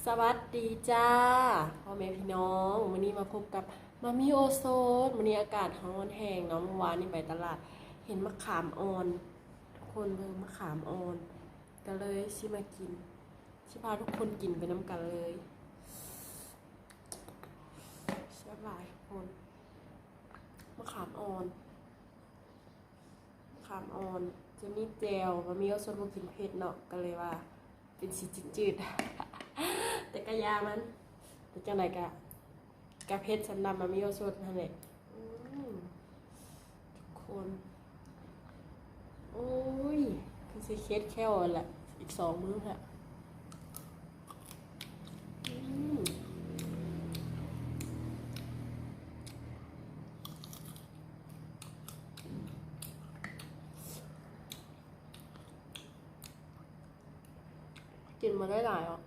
ສະຫວັດດີຈ້າ ພໍ່ແມ່ພີ່ນ້ອງ, ມື້ນີ້ມາພົບກັບມາມີໂອສົດ. ມື້ນີ້ອາກາດຮ້ອນແຮງເນາະ, ມື້ວານນີ້ໄປຕະຫຼາດ ເຫັນມະຂາມອ່ອນ ທຸກຄົນເບິ່ງ ມະຂາມອ່ອນ ກໍເລີຍຊິມາກິນ ຊິພາທຸກຄົນກິນໄປນຳກັນເລີຍ. ແຊບຫຼາຍທຸກຄົນ ມະຂາມອ່ອນ. ຂາມອ່ອນ ຈະມີແຈ່ວ, ມາມີໂອສົດບໍ່ກິນເຜັດເນາະ ກໍເລີຍວ່າເປັນສີຈືດໆ ແຕ່ກະຢ່າມັນ ແຕ່ຈັ່ງໃດກະ ກະເຜັດສຳລັບມາມີໂອສົດຫັ້ນແຫຼະ. ອືມ ທຸກຄົນ ໂອ້ຍ ຄືຊິເຄັດແຂ້ວແຫຼະ ອີກສອງມື້ແລ້ວ. ອືມ ກິນບໍ່ໄດ້ຫຼາຍອອກ.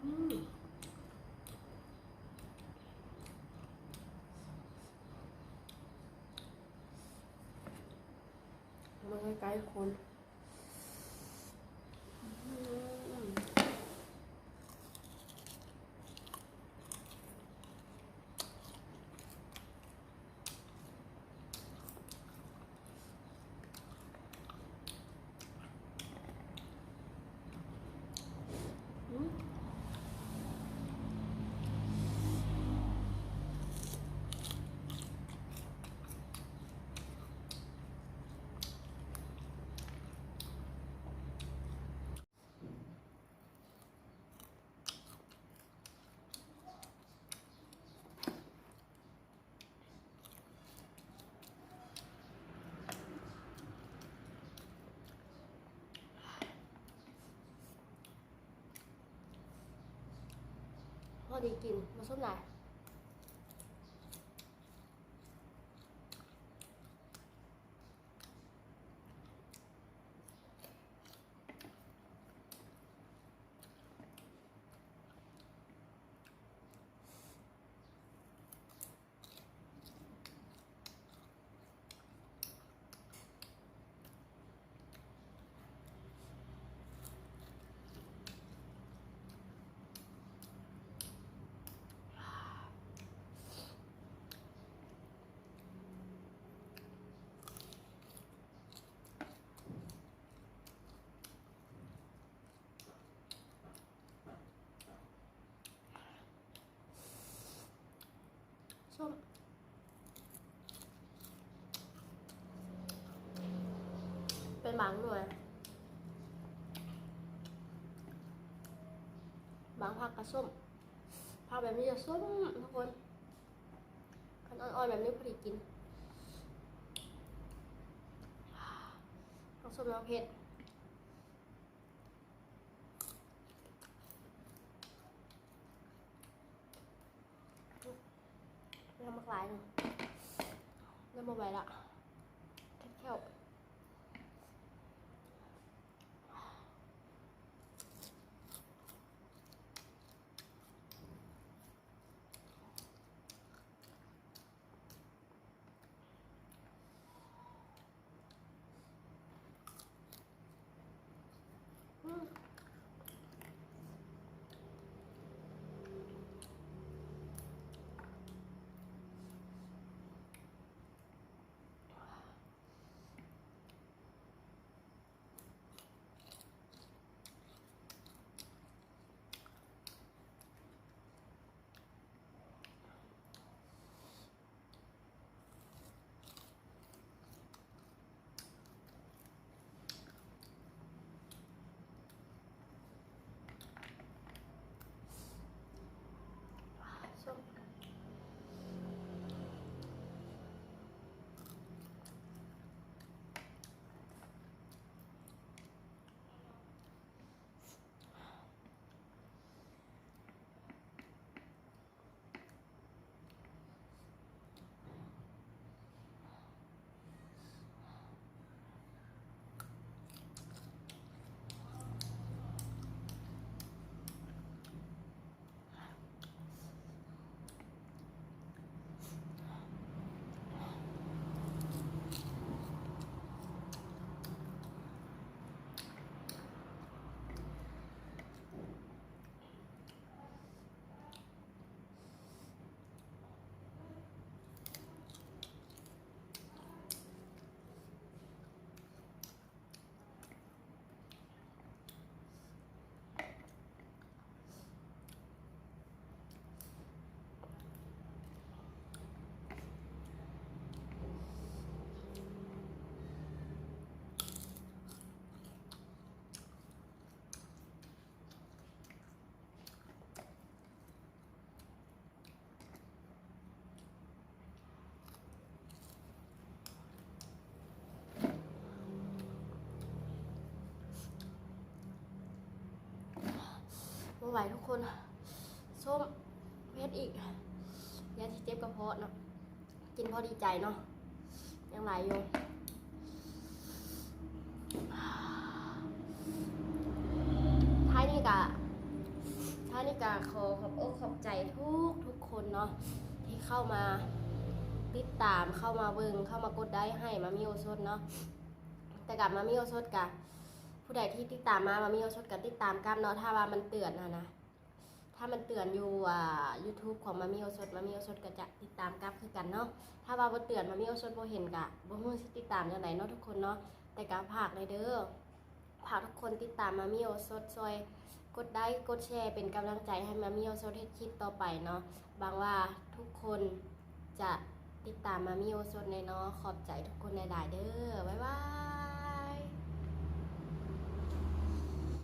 ອືມ ມາໃກ້ໆ ຄົນ. ອືມ ອືມ. ພໍດີກິນ ບໍ່ສົ້ມຫຼາຍ. ສົ້ມ ເປັນບາງໜ່ວຍ ບາງຜັກກະສົ້ມ. ຜັກແບບນີ້ຈະສົ້ມທຸກຄົນ, ຄັນອ່ອນໆ ແບບນີ້ພໍດີກິນ. ທັງສົ້ມທັງເຜັດ. ນ້ຳໝາກຫຼາຍໜຶ່ງ ເລີ່ມບໍ່ໄຫວລະ ຄັນແຂ້ວ. ອືມ. ບໍ່ໄຫວທຸກຄົນ ສົ້ມ ເຜັດອີກ ຢ້ານຊິເຈັບກະເພາະເນາະ ກິນພໍດີໃຈເນາະ ຍັງຫຼາຍຢູ່. ທ້າຍນີ້ກະ ທ້າຍນີ້ກະຂໍຂອບອົກຂອບໃຈທຸກໆຄົນເນາະ ທີ່ເຂົ້າມາຕິດຕາມ ເຂົ້າມາເບິ່ງ ເຂົ້າມາກົດໄລໃຫ້ມາມີໂອສົດເນາະ. ແຕ່ກັບມາມີໂອສົດກະ ຜູ້ໃດທີ່ຕິດຕາມມາ ມາມີໂອສົດກະຕິດຕາມກັບເນາະ ຖ້າວ່າມັນເຕືອນຫັ້ນນະ ຖ້າມັນເຕືອນຢູ່ ອ່າ YouTube ຂອງມາມີໂອສົດ ມາມີໂອສົດກະຈະຕິດຕາມກັບຄືກັນເນາະ. ຖ້າວ່າບໍ່ເຕືອນ ມາມີໂອສົດບໍ່ເຫັນກະບໍ່ຮູ້ຊິຕິດຕາມຈັ່ງໃດເນາະທຸກຄົນເນາະ. ແຕ່ກະຝາກແດ່ເດີ ຝາກທຸກຄົນຕິດຕາມມາມີໂອສົດ ຊ່ອຍກົດໄລກົດແຊເປັນກຳລັງໃຈໃຫ້ມາມີໂອສົດເຮັດຄລິບຕໍ່ໄປເນາະ. ຫວັງວ່າທຸກຄົນຈະຕິດຕາມມາມີໂອສົດແນ່ເນາະ. ຂອບໃຈທຸກຄົນຫຼາຍໆເດີ ບາຍບາຍ.